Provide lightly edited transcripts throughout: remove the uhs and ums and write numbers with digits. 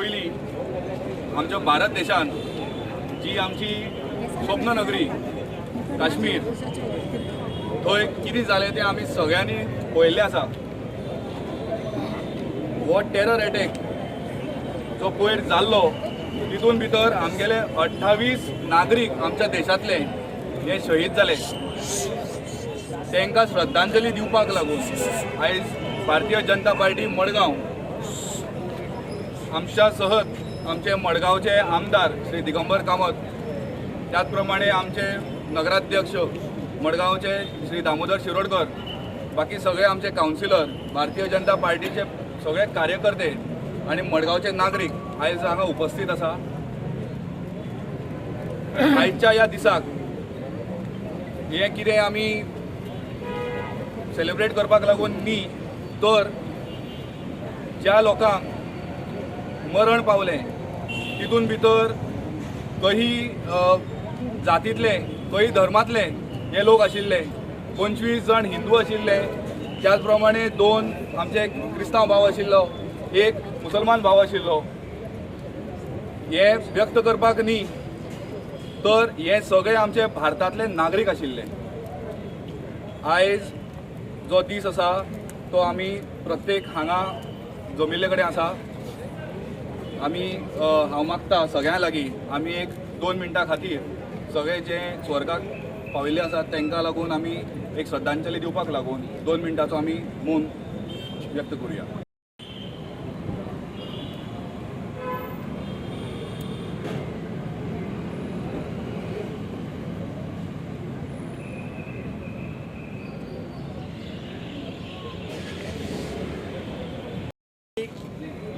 पयलीं आमच्या भारत देशांत जी आमची स्वप्न नगरी काश्मीर, थंय कितें जालें तें आमी सगळ्यांनी पळयल्लें आसा. हो टेरर एटॅक जो पयर जाल्लो तितून भितर आमगेले 28 नागरीक आमच्या देशांतले हे शहीद जाले. तांकां श्रद्धांजली दिवपाक लागून आयज भारतीय जनता पार्टी मडगांव आमच्या सहत आमचे मडगांवचे आमदार श्री दिगंबर कामत, त्याच प्रमाणे आमचे नगराध्यक्ष मडगांवचे श्री दामोदर शिरोडकर, बाकी सगळे आमचे कावन्सिलर, भारतीय जनता पार्टीचे सगळे कार्यकर्ते आनी मडगांवचे नागरीक आयज हांगा उपस्थित आसा. आयच्या ह्या दिसाक हें कितें आमी सेलिब्रेट करपाक लागून न्ही, तर ज्या लोकांक मरण पावलें तितून भितर काही जातींतले, काही धर्मांतले हे लोक आशिल्ले. 25 जाण हिंदू आशिल्ले, त्याच प्रमाणे 2 आमचे क्रिस्तांव भाव आशिल्लो, 1 मुसलमान भाव आशिल्लो. हे व्यक्त करपाक न्ही, तर हे सगळे आमचे भारतांतले नागरीक आशिल्ले. आयज जो दीस आसा तो आमी प्रत्येक हांगा जमिल्ले कडेन आसा. आमी हांव मागता सगळ्यां लागीं आमी एक 2 मिनटां खातीर सगळे जे स्वर्गाक पाविल्ले आसात तांकां लागून आमी एक श्रद्धांजली दिवपाक लागून 2 मिनटाचो आमी मौन व्यक्त करुया.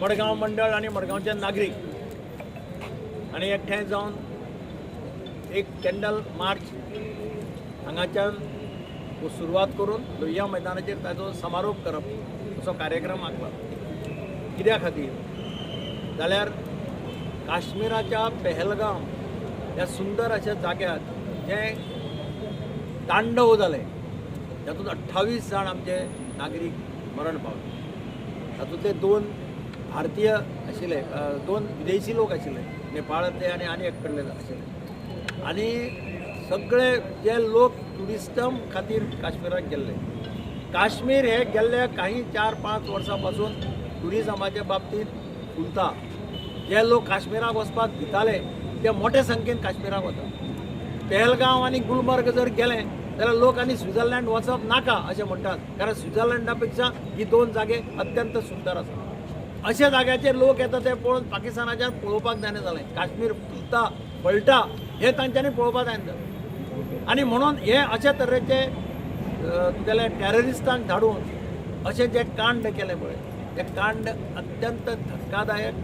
मडगांव मंडळ आनी मडगांवचे नागरीक आनी एकठांय जावन एक कॅन्डल मार्च हांगाच्यान सुरवात करून लोहिया मैदानाचेर ताजो समारोप करप असो कार्यक्रम आंखला. कित्या खातीर जाल्यार काश्मीराच्या पेहलगांव ह्या सुंदर अशा जाग्यार जें तांडव जालें तातूंत 28 जाण आमचे नागरीक मरण पावले. तातूंतले 2 भारतीय आशिल्ले, 2 विदेशी लोक आशिल्ले, नेपाळांतले आनी आनी एक कडले आशिल्ले. आनी सगळे जे लोक ट्युरिस्टम खातीर काश्मीराक गेल्ले, काश्मीर हे गेल्ल्या काही 4-5 वर्सां पासून ट्युरिजमाच्या बाबतींत फुलता. जे लोक काश्मीराक वचपाक भिताले ते मोठे संख्येन काश्मीराक वता. पेहलगांव आनी गुलमर्ग जर गेले जाल्यार लोक आनी स्वित्झर्लंड वचप नाका अशें म्हणटात, कारण स्वित्झर्लंडा पेक्षा ही 2 जागे अत्यंत सुंदर आसा. अशा जाग्याचेर लोक येता ते पळोवन पाकिस्तानाच्यान पळोवपाक जायना जालें. काश्मीर फुलता फळटा हें तांच्यांनी पळोवपाक जायना जालें. आनी म्हणून हे अशा तरेचे तुगेले टॅररिस्टांक धाडून अशें जें कांड केलें पळय, तें कांड अत्यंत धक्कादायक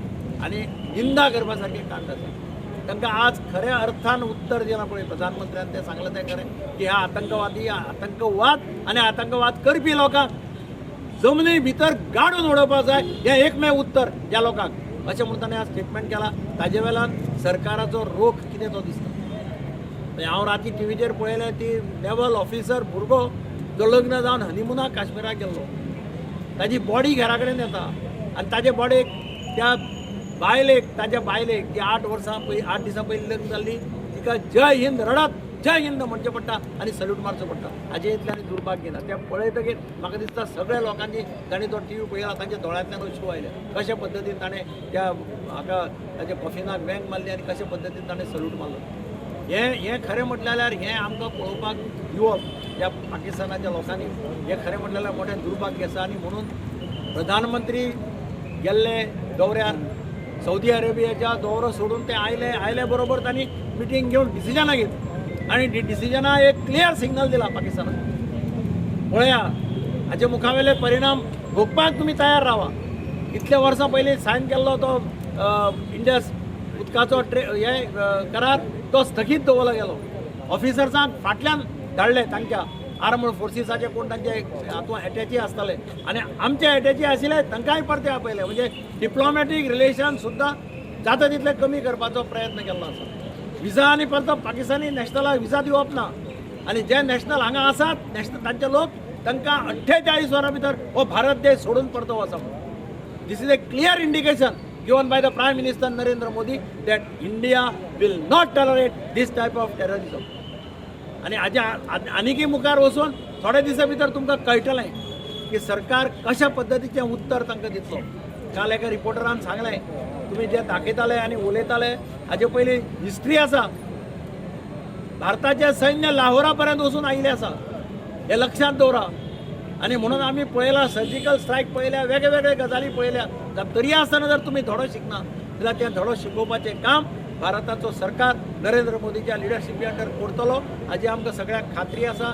आनी निंदा करपा सारकें कांड आसा. तांकां आज खऱ्या अर्थान उत्तर दिलां पळय प्रधानमंत्र्यान, तें सांगलें तें खरें की ह्या आतंकवादी, आतंकवाद आनी आतंकवाद करपी लोकांक जमनी भितर गाडून उडोवपाक जाय, हें एकमेव उत्तर ह्या लोकांक अशें म्हणून ताणें आज स्टेटमेंट केलां. ताजे वेल्यान सरकाराचो रोख कितें तो दिसता. हांव राती टिवीचेर पळयलें ती नेवल ऑफिसर भुरगो जो लग्न जावन हनिमुनाक काश्मीराक गेल्लो, ताजी बॉडी घरा कडेन येता आनी ताजे बॉडीक त्या बायलेक, ताज्या बायलेक ती 8 वर्सां पयलीं, 8 दिसां पयलीं लग्न जाल्ली, तिका जय हिंद रडत जय हिंद म्हणचें पडटा आनी सल्यूट मारचो पडटा. हाजे इतलें आनी दुर्भाग्य ना. तें पळयतकीर म्हाका दिसता सगळ्या लोकांनी तांणी तो टिवी पळयला तांच्या दोळ्यांतल्यान अश्रू आयले कशा पद्दतीन ताणें त्या हाका ताच्या कॉफिनाक वेंग मारली आनी कशा पद्दतीन ताणें सल्यूट मारलो. हें हें खरें म्हटलें जाल्यार हें आमकां पळोवपाक दिवप ह्या पाकिस्तानाच्या लोकांनी हें खरें म्हटलें जाल्यार मोठें दुर्भाग्य आसा. आनी म्हणून प्रधानमंत्री गेल्ले दौऱ्यार सौदी अरेबियाच्या दौरो सोडून ते आयले, आयले बरोबर तांणी मिटींग घेवन डिसिजनां घेतली आनी डिसिजनां एक क्लियर सिग्नल दिला पाकिस्तानाक, पळया हाचे मुखावेले परिणाम भोगपाक तुमी तयार रावा. इतल्या वर्सां पयलीं सायन केल्लो तो इंडस उदकाचो हे करार तो स्थगीत दवरलो गेलो. ऑफिसर्सांक फाटल्यान धाडले तांच्या आर्मड फोर्सिसाचे कोण तांचे हातूंत एटॅची आसताले आनी आमचे एटॅची आशिल्ले तांकांय परते आपयले. म्हणजे डिप्लॉमॅटीक रिलेशन सुद्दां जाता तितले कमी करपाचो प्रयत्न केल्लो आसा. विजा आनी परतो पाकिस्तानी नॅशनलाक विजा दिवप ना आनी जे नॅशनल हांगा आसात नॅशनल तांचे लोक तांकां 48 वरां भितर हो भारत देश सोडून परतो वचप. This is a clear indication. Given by the Prime Minister Narendra Modi that India will not tolerate this type of terrorism. आनी हाज्या आनीकय मुखार वचून थोड्या दिसां भितर तुमकां कळटलें की सरकार कशा पद्दतीचें उत्तर तांकां दितलो. काल एका रिपोर्टरान सांगलें, तुमी जे दाखयताले आनी उलयताले हाजे पयलीं हिस्ट्री आसा, भारताचें सैन्य लाहोरा पर्यंत वचून आयिल्लें आसा, हें लक्षांत दवरा. आनी म्हणून आमी पळयलां, सर्जिकल स्ट्रायक पळयल्या, वेगळे वेगळे गजाली पळयल्या. तरी आसतना जर तुमी धडो शिकना जाल्यार तें धडो शिकोवपाचें काम भारताचो सरकार नरेंद्र मोदीच्या लिडरशिपी अंडर करतलो हाजी आमकां सगळ्यांक खात्री आसा.